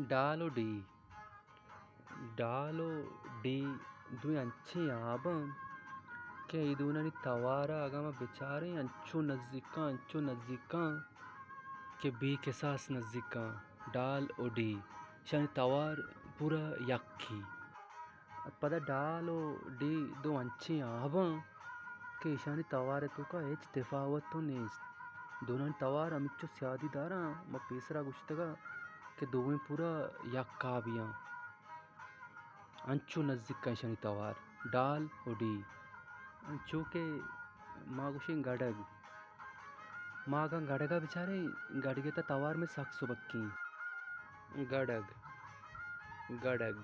ڈال و ڈی۔ ڈال و ڈی دوئیں انچیں آباں کہ اے دوئینانی توار ءَ اگاں ما بچاریں، انچو نزیکاں، انچو نزیکاں کہ بے کساس نزیکاں۔ ڈال و ڈی، اشانی توار پورا یکے۔ پدا ڈال و ڈی دو انچیں آباں کہ ایشانی توار ءِ توکا ہچ تفاوت تو نیست۔ دوئینانی توار ہمینچو سیادی داراں، ما پیسرا گوشتگا کہ دوئیں پورا یک آبیاں۔ انچو نزیکاں ایشانی توار، ڈال و ڈی۔ چو کہ ما گوشیں گڈگ۔ ما اگاں گڈگ ءَ بچاریں، گڈگ ءِ تہا توار مئے سک سبکیں۔ گڈگ، گڈگ،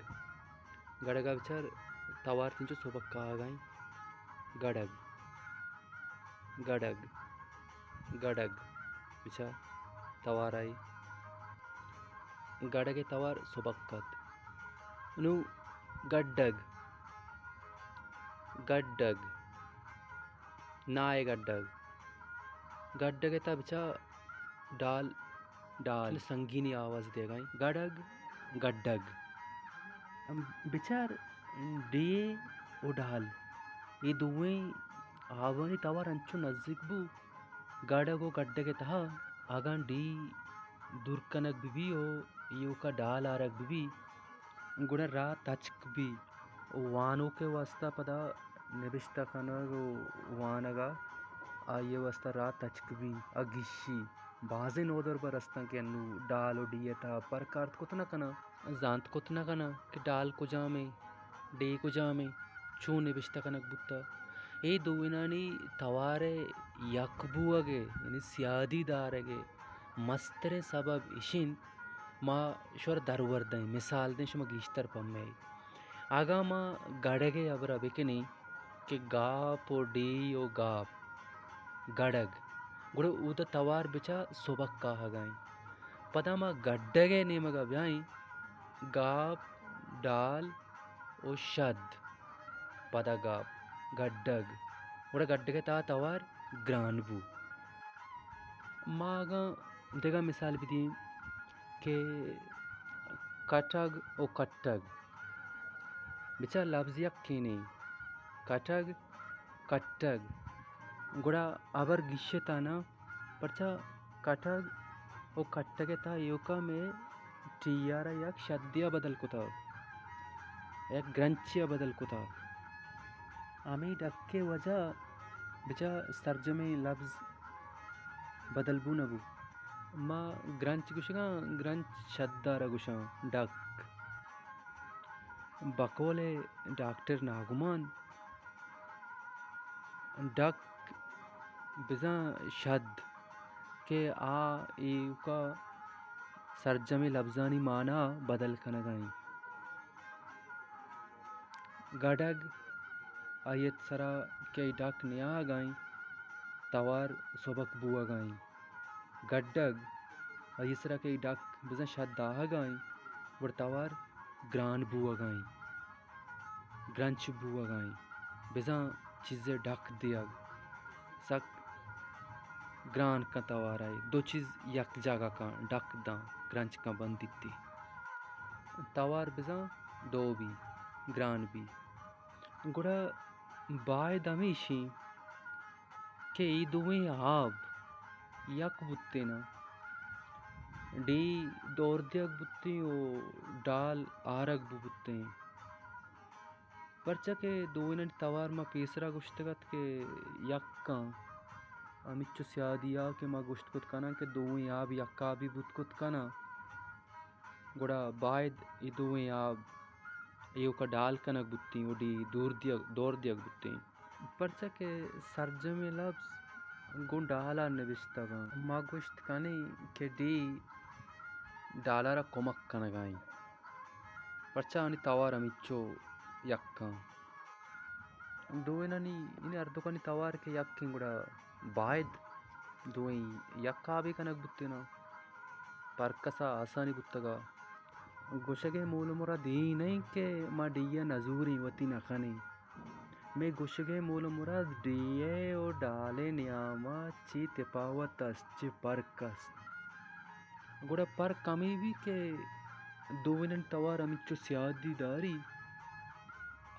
گڈگ ءَ بچار، توار چنچو سبک آہگا ایں۔ گڈگ، گڈگ، گڈگ، بچار توار آئی۔ گڈگ ءِ توار سبک ات۔ نوں گڈگ، گڈگ، نائے گڈگ۔ گڈگ ءِ تہا بچار ڈال، ڈال سنگینی آواز دیگا ایں۔ گڈگ، گڈگ۔ بچار ڈی و ڈال، اے دوئیں آبانی توار انچو نزیک بو، گڈگ و گڈگ ءِ تہا اگاں ڈی دور کنگ بہ بی و ایوکا ڈال آرگ بہ بی، گڑا راہ تچک بی۔ و وانوک ءِ واستہ پدا نبشتہ کنگ و وانگ ءَ آئی ءِ واستہ راہ تچک بی ءُ گیشی۔ بازیں نودربر استاں کہ انوں ڈال و ڈی ءِ تہا پرک آرت کت نہ کناں، زانت کت نہ کناں کہ ڈال کجام ایں، ڈی کجام ایں، چون نبشتہ کنگ بوتہ۔ اے دوئینانی توار ءِ یک بوگ ءِ، یعنی سیادی دارگ ءِ مستریں سبب اش انت، ما شمارا درور دئیں، مثال دئیں، شما گیشتر پہمئے۔ اگاں ما گڑگ ءِ ہبرا بکنیں کہ گاپ و ڈی و گاپ، گڑگ، گڑا اودا توار بچا سبک آہگا انت۔ پدا ما گڈگ ءِ نیمگا بیائیں، گاپ، ڈال و شد، پدا گاپ، گڈگ، گڑا گڈگ ءِ تہا توار گران بو۔ ما اگاں دگہ مثال بدییں کہ کٹگ و کٹگ، بچار لبز یکینے، کٹگ، کٹگ، گڑا ہبر گیشتہ نہ، پرچا کٹگ و کٹگ ءِ تہا ایوکا مئے ٹی ءَ را یک شدے ءَ بدل کتہ، یک گرنچے ءَ بدل کتہ۔ ہمے ڈک ءِ وجہ بچار سرجمیں لبز بدل بو نہ بو۔ ما گرنچ گوشگاں، گرنچ شد ءَ را گوشاں ڈک۔ بقول ڈاکٹر ناگمان، ڈک بزاں شد کہ آ ایوکا سرجمیں لبزانی مانا بدل کنگا انت۔ گڈگ، آئی ءِ سرا کہ اے ڈک نیاہگا انت، توار سبک بوہگا انت۔ گڈگ، آئی ءِ سرا کہ اے ڈک بزاں شد آہگا انت، گڑا توار گران بوہگا انت، گرنچ بوہگا انت۔ بزاں چیزے ڈک دیگ سک گران کن توار ءَ۔ دو چیز یک جاگہ کن، ڈک داں، گرنچ کن، بندیت دی۔ توار بزاں دو بی، گران بی۔ گڑا باید ہمیش انت کہ اے دوئیں آب یک بوتیناں، ڈی دور دیگ بوتیں و ڈال آرگ بو بوتیں۔ پرچا کہ دوئینانی توار ما پیسرا گوشتگ ات کہ یک آں، ہمینچو سیادی ءَ کہ ما گوشت کت کناں کہ دوئیں آب یک آبی بوت کت کناں، گڑا باید اے دوئیں آب ایوکا ڈال کنگ بوتیں و ڈی دور دیگ، دور دیگ بوتیں۔ پرچا کہ سرجمیں لبز گوں ڈال ءَ نبشتگ آں۔ ما گوشت کنیں کہ ڈی ڈال ءَ را کمک کنگ ءَ انت۔ پرچا آنی توار ہمینچو یک آں۔ دوئینانی، یعنی ہر دوکانی توار کہ یک انت، گڑا باید دوئیں یک آبے کنگ بوتیناں۔ پرکس ءَ آسانی بوتگ ءَ۔ گوشگ ءِ مول ءُ مراد اے نہ انت کہ ما ڈی ءَ نزوریں، وتی نہ کنیں۔ مئے گوشگ ءِ مول ءُ مراد ڈی ءِ و ڈال ءِ نیام ءَ چے تپاوت است، چے پرک است۔ گڑا پرک ہمے بیت کہ دوئینانی توار ہمینچو سیادی داری،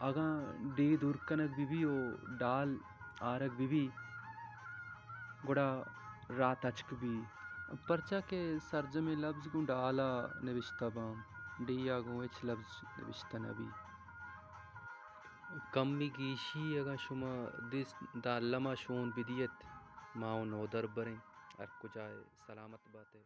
اگاں ڈے دور کنگ بہ بی و ڈال آرگ بہ بی، گڑا راہ تچک بی۔ پرچا کہ سرجمیں لبز گوں ڈال ءَ نبشتہ باں، ڈے ءَ گوں ہچ لبز نبشتہ نہ بی۔ کمی گیشی اگاں شما دیست داں الم ءَ شون بدیت، ما و نودربریں۔ ہر کجا ئے سلامت بات ئے۔